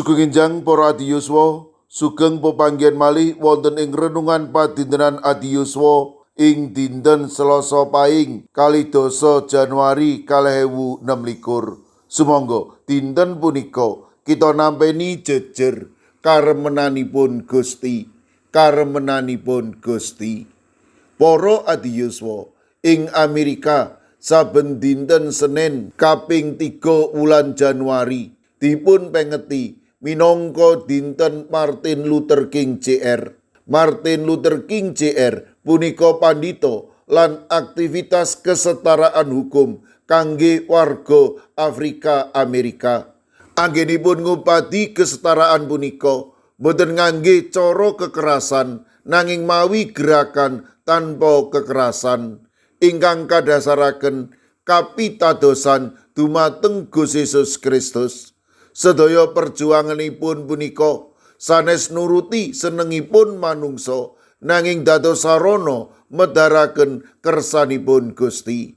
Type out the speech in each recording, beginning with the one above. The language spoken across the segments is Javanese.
Sugeng enjang para adiyuswa, sugeng pepanggihan malih wonten ing renungan padintenan adiyuswa ing dinten Selasa Paing 22 Januari 2026. Sumangga dinten punika kita nampeni jejer karemenanipun Gusti, karemenanipun Gusti. Para adiyuswa, ing Amerika saben dinten Senin kaping 3 wulan Januari dipun pengeti minangka dinten Martin Luther King Jr. Martin Luther King Jr. punika pandhita lan aktivitas kesetaraan hukum kangge warga Afrika Amerika. Anggenipun ngupadi kesetaraan punika boten ngangge cara kekerasan, nanging mawi gerakan tanpa kekerasan ingkang kadasaraken kapitadosan dumateng Gusti Yesus Kristus. Sedaya perjuanganipun punika sanes nuruti senengipun manungsa, nanging dados sarana medharaken kersanipun Gusti.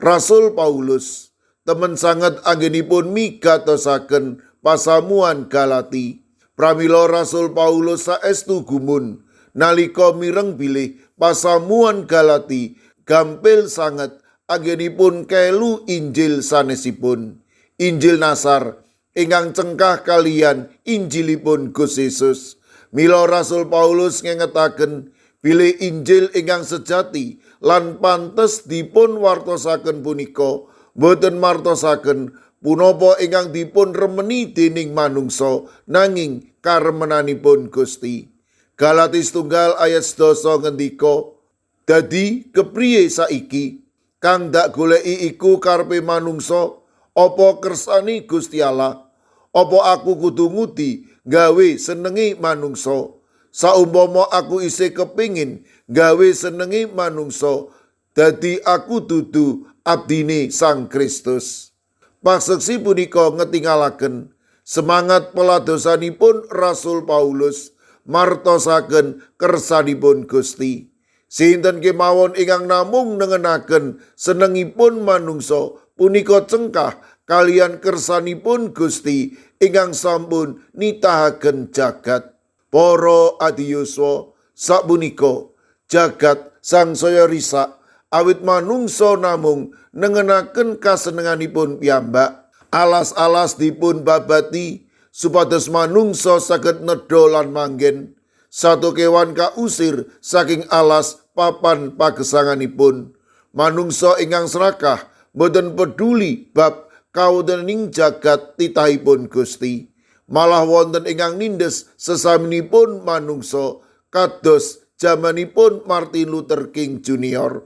Rasul Paulus temen sanget anggenipun migatosaken pasamuan Galati. Pramila Rasul Paulus saestu gumun nalika mireng bilih pasamuan Galati gampil sanget anggenipun kelu Injil sanesipun. Injil Nasar ingkang cengkah kaliyan Injilipun Gusti Yesus. Mila Rasul Paulus ngengetaken bilih Injil ingkang sejati lan pantes dipun wartosaken punika boten martosaken punapa ingkang dipun remeni dening manungsa, nanging karemenanipun Gusti. Galati 1 ayat 10 ngendika, "Dadi kepriye saiki? Kang dak goleki iku karepe manungsa apa kersane Gusti Allah? Apa aku kudu ngudi gawe senenge manungsa? Saumpama aku isih kepingin gawe senenge manungsa, dadi aku dudu abdine Sang Kristus." Paseksi punika ngetingalaken semangat peladosanipun Rasul Paulus martosaken kersanipun Gusti. Sinten kemawon ingkang namung nengenaken senengipun manungsa punika cengkah kaliyan kersanipun Gusti ingkang sampun nitahaken jagat. Para adiyuswa, sapunika jagat sangsaya risak awit manungsa namung nengenaken kasenenganipun piyambak. Alas-alas dipun babati supados manungsa saged nedha lan manggen. Sato kewan kausir saking alas papan pagesanganipun. Manungsa ingkang serakah boten peduli bab kawontening jagat titahipun Gusti. Malah wonten ingkang nindes sesaminipun manungsa kados jamanipun Martin Luther King Jr.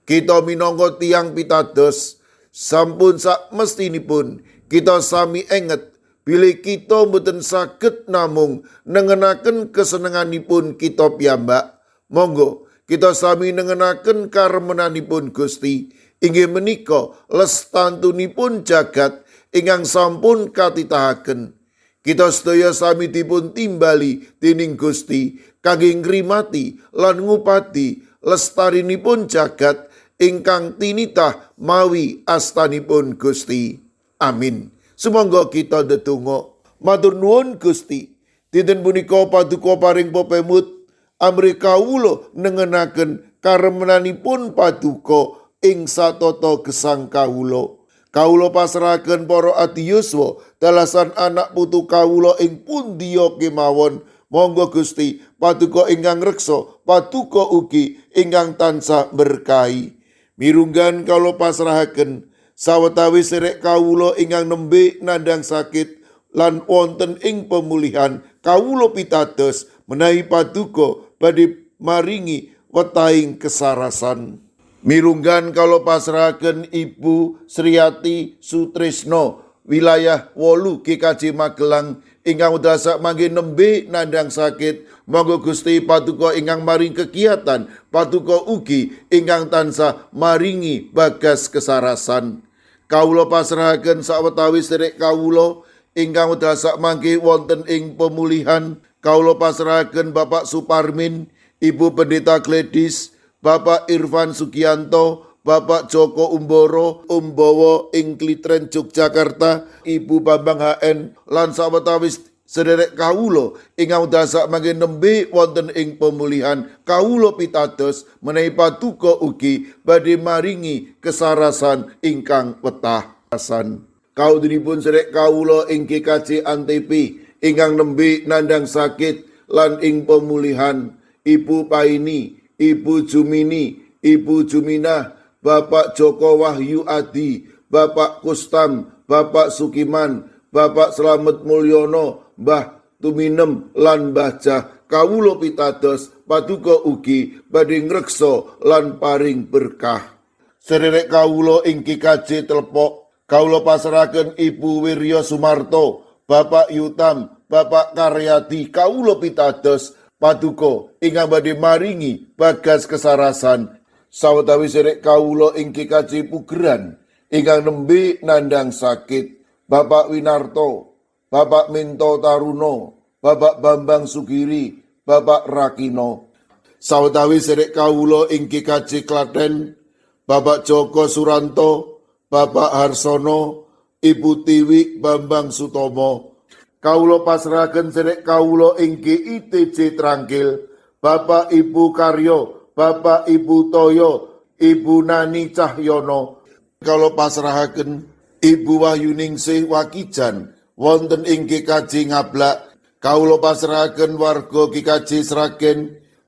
Kita minangka tiyang pitados sampun sak mestinipun kita sami enget bilih kita mboten saged namung nengenaken kesenenganipun kita piyambak. Monggo kita sami nengenaken karemenanipun Gusti, inggih menika lestantunipun jagat ingkang sampun katitahaken. Kita sedaya sami dipun timbali dening Gusti kangge ngrimati lan ngupadi lestarinipun jagat ingkang tinitah mawi astanipun Gusti. Amin. Sumangga kita ndedonga. Matur nuwun Gusti. Dinten punika paduka paring pepemut amrih kawula nengenaken karemenanipun paduka ing satata gesang kawula. Kawula pasrahaken para adiyuswa dalasan anak putu kawula ing pundiya kemawon. Monggo Gusti paduka ingkang reksa, paduka ugi ingkang tansah berkahi. Mirunggan kawula pasrahaken sawetawis serek kawula ingkang nembe nandhang sakit lan wonten ing pemulihan, kawula pitados menawi paduka badhe maringi wetahing kesarasan. Mirunggan kawula pasrahaken Ibu Sriati Sutrisno, wilayah 8 GKJ Magelang ingkang wekdal sakmangke nembe nandhang sakit. Monggo Gusti paduka ingkang maring kegiatan, paduka ugi ingkang tansah maringi bagas kesarasan. Kawula pasrahaken sawetawis sedherek kawula ingkang wekdal sakmangke wonten ing pemulihan. Kawula pasrahaken Bapak Suparmin, Ibu Pendeta Gladys, Bapak Irfan Sugianto, Bapak Joko Umboro, Umbowo ing Klitren Yogyakarta, Ibu Bambang HN, lan sawetawis Sederek kawula ingkang dasak mangke nembe wonten ing pemulihan, kawula pitados menawi paduka ugi badhe maringi kesarasan ingkang wetah. Kaudinipun sederek kawula ing GKJ Antepi ingkang nembe nandhang sakit lan ing pemulihan, Ibu Paini, Ibu Jumini, Ibu Juminah, Bapak Joko Wahyu Adi, Bapak Kustam, Bapak Sukiman, Bapak Slamet Mulyono, Mbah Tuminem lan Mbah Jah, kawula pitados paduka ugi badhe ngreksa lan paring berkah. Sederek kawula ing GKJ Telepok, kawula pasrahaken Ibu Wirya Sumarto, Bapak Yutam, Bapak Karyadi, kawula pitados paduka ingkang badhe maringi bagas kesarasan. Sawetawis sederek kawula ing GKJ Pugeran ingkang nembe nandhang sakit, Bapak Winarto, Bapak Minto Taruno, Bapak Bambang Sugiri, Bapak Rakino. Sawetawis sederek kawula ing GKJ Klaten, Bapak Joko Suranto, Bapak Harsono, Ibu Tiwi Bambang Sutomo. Kawula pasrahaken sederek kawula ing GITJ Trangkil, Bapak Ibu Karyo, Bapak Ibu Toyo, Ibu Nani Cahyono. Kawula pasrahaken Ibu Wahyuningsih Wakijan wonten ing GKJ Ngablak. Kawula pasrahaken warga GKJ Sragen,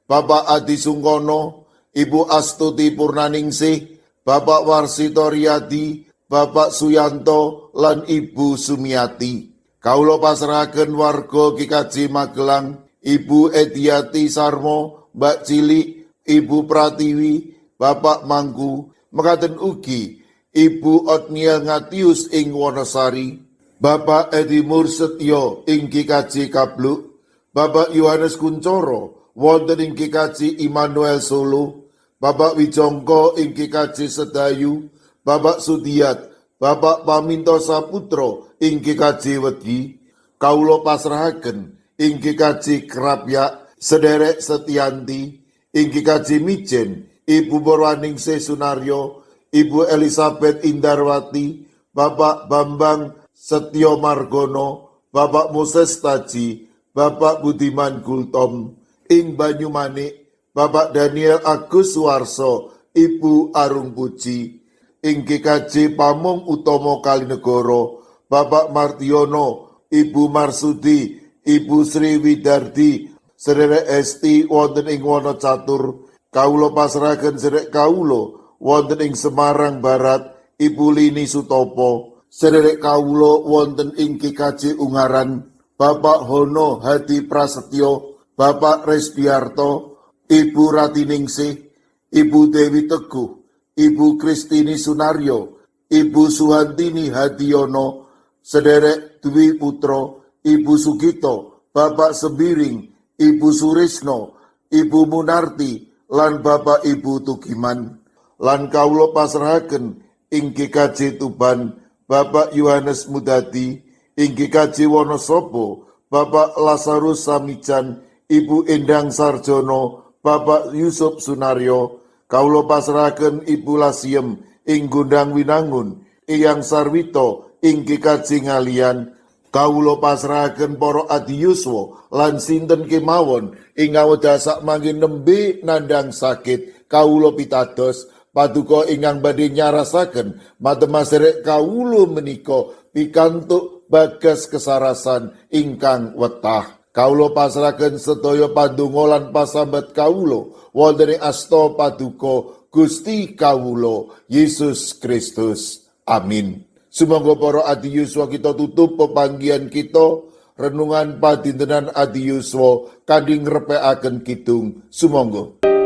Bapak Adi Sungkono, Ibu Astuti Purnaningsih, Bapak Warsito Riyadi, Bapak Suyanto lan Ibu Sumiati. Kawula pasrahaken warga GKJ Magelang, Ibu Ediati Sarmo, Mbak Cilik, Ibu Pratiwi, Bapak Mangku, mekaten ugi Ibu Otniel Ngatius ing Wonosari, Bapak Edi Mursetyo ing GKJ Kabluk, Bapak Yohanes Kuncoro wonten ing GKJ Immanuel Solo, Bapak Wijongko ing GKJ Sedayu, Bapak Sudiat, Bapak Paminto Saputro ing GKJ Wedi. Kawula pasrahaken ing GKJ Krapyak sederek Setianti, ing GKJ Mijen Ibu Borwaningsih Sunaryo, Ibu Elizabeth Indarwati, Bapak Bambang Setyo Margono, Bapak Moses Taji, Bapak Budiman Gultom, ing Banyumanik, Bapak Daniel Agus Suwarso, Ibu Arung Puji, ing GKJ Pamong Utomo Kalinegoro, Bapak Martiono, Ibu Marsudi, Ibu Sri Widardi, sederek Esti wonten ing Wonocatur. Kawula pasrahaken sederek kawula wonten ing Semarang Barat, Ibu Lini Sutopo, sederek kawula wonten ing GKJ Ungaran, Bapak Hono Hadi Prasetyo, Bapak Resdiarto, Ibu Ratiningsih, Ibu Dewi Teguh, Ibu Kristini Sunaryo, Ibu Suhantini Hadiono, sederek Dwi Putro, Ibu Sugito, Bapak Sembiring, Ibu Surisno, Ibu Munarti, lan Bapak Ibu Tugiman. Lan kawula pasrahaken ing GKJ Tuban, Bapak Yohanes Mudadi, ing GKJ Wonosobo, Bapak Lazarus Samijan, Ibu Endang Sarjono, Bapak Yusuf Sunaryo. Kawula pasrahaken Ibu Lasiem ing Gondang Winangun, Eyang Sarwito ing GKJ Ngalian. Kawula pasrahaken para adiyuswa lan sinten kemawon ing awedasak mangke nembe nandhang sakit. Kawula pitados paduka ingkang badhe nyarasaken matem sederek kawula menika pikantuk bagas kesarasan ingkang wetah. Kawula pasrahaken sedaya pandonga lan pasambat kawula wonten ing asta paduka Gusti kawula Yesus Kristus. Amin. Sumangga para adiyuswa kita tutup pepanggihan kita renungan padintenan adiyuswa kanthi ngrepekaken kidung. Sumangga.